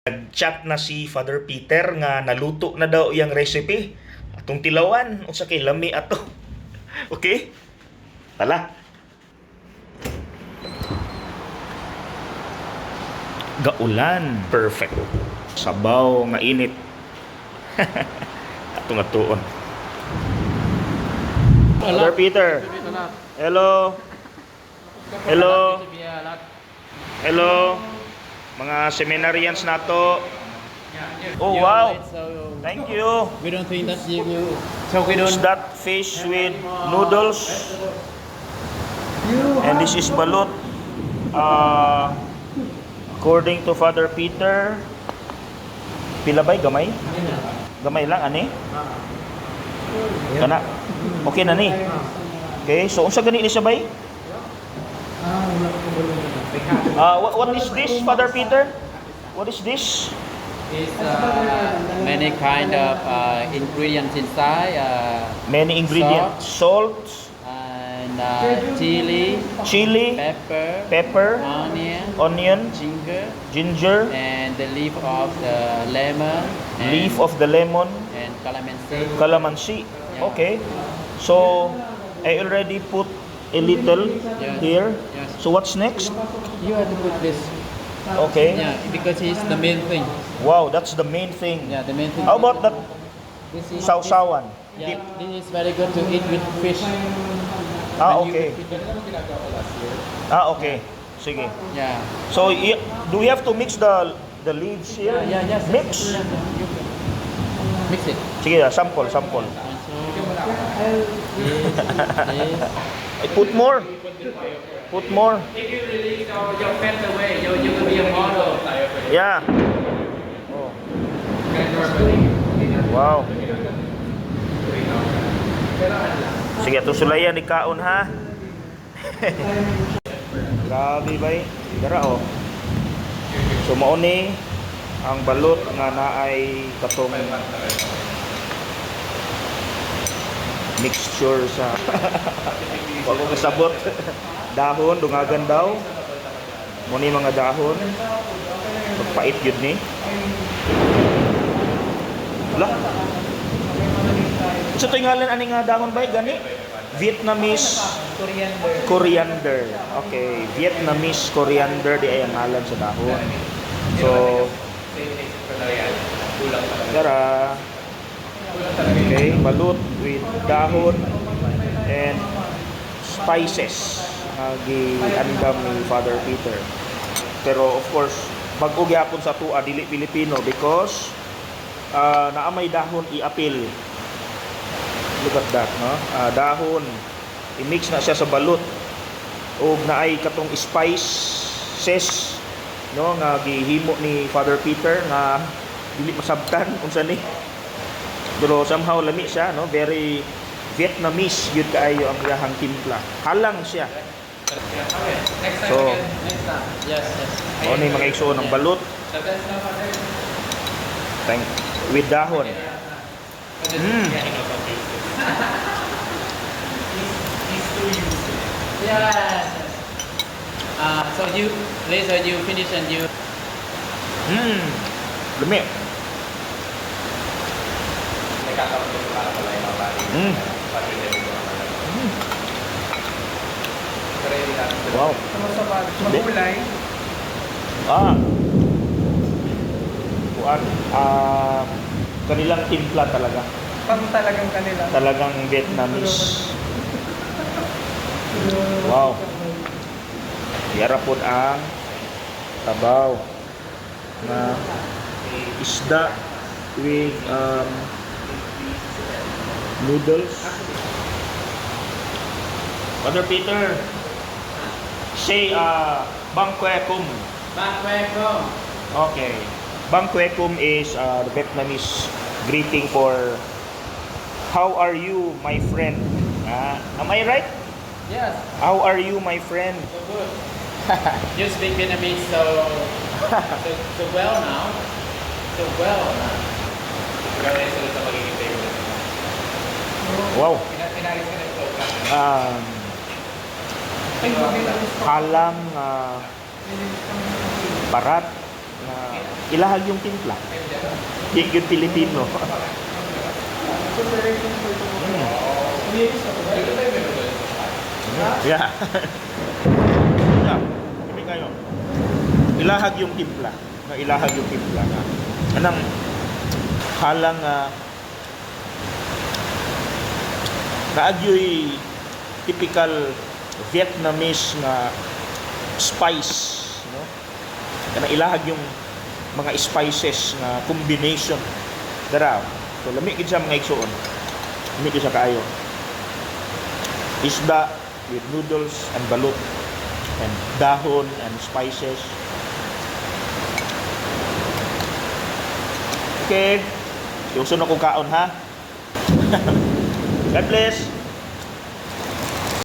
Nag-chat na si Father Peter nga naluto na daw iyang recipe. Atong tilawan, unsa kay lami ato. Okay? Tala. Gaulan. Perfect. Sabaw nga init. Atong atuon. Father Peter. Hello. Hello. Hello. Mga seminarians nato. Oh, wow. So Thank you. we don't think that you so we don't Is that fish with noodles? And this is balut. According to Father Peter, pila bay gamay? Gamay lang ani? Kana. Okay na ni. Okay, so unsa gani ni siya bay? What is this, Father Peter? What is this? Is many kind of ingredients inside Many ingredients. Salt, and chili, chili, pepper, pepper, onion, onion, ginger, ginger, and the leaf of the lemon and, leaf of the lemon, and calamansi. Calamansi. Okay. So, I already put a little here. Yes. So, what's next? You have to put this. Okay. Yeah, because it's the main thing. Wow, that's the main thing. Yeah, the main thing. How about that This is sausawan? Yeah, Dip. this is very good to eat with fish. Ah, When you okay. eat with- Ah, okay. Sige. Yeah. So, do we have to mix the leaves here? Yeah, yes. Mix? Yes, you can. Mix it. Sige, ah, sample, sample. And so, this, this. I put more. Put more. If you release your fat away, you will be a model. Yeah. Oh. Wow. Sige, ito sulayan ni kaon ha. Grabe bay. Dara oh. So mao ni ang balot nga naay katong mixture sa wa ko kasabot. Dahon, dungagan daw. Mo ni mga dahon. Magpait yun ni. Wala. Sa ito ngalan ani nga dahon ba gani? Vietnamese Coriander. Coriander. Okay, Vietnamese coriander di ay ang ngalan sa dahon. So, tara. Okay, balut with dahon and spices nga giandam ni Father Peter. Pero of course, bag-o gyapon sa tua dili Pilipino because naa may dahon iapil. Look at that, no? Ah, dahon i-mix na siya sa balut ug naay katong spices, no, nga gihimo ni Father Peter nga dili masabtan unsa ni, pero somehow lami siya, no? Very Vietnamese gyud kaayo ang iyahang timpla, halang siya. So Next time. Yes. mao ni mga igsuon ng balut thank with dahon. Yes. So you later you finish and you Lami. Wow. Magulay. Ah. Kuan, ah, kanilang timpla talaga. Pang talagang kanila. Talagang Vietnamese. Wow. Yara pod ang tabaw na isda with noodles. Father Peter, say Bánh khỏe không. Bánh khỏe không. Okay. Bánh khỏe không is the Vietnamese greeting for "How are you, my friend?" Ah, am I right? Yes. How are you, my friend? So good. You speak Vietnamese so well now. So well now. Wow. Halang parat. Nga ilahag yung timpla. Di gyud Pilipino. Yeah. Hindi kayo. Ilahag yung timpla. Nga ilahag yung timpla nga. Anang halang nga naagyoy typical Vietnamese nga spice, no? Kana ilahag yung mga spices nga combination dara. So lami gid siya, mga igsuon. Lami gid siya kaayo. Isda with noodles and balut and dahon and spices. Okay. Yung sunod kong kaon, ha. God bless.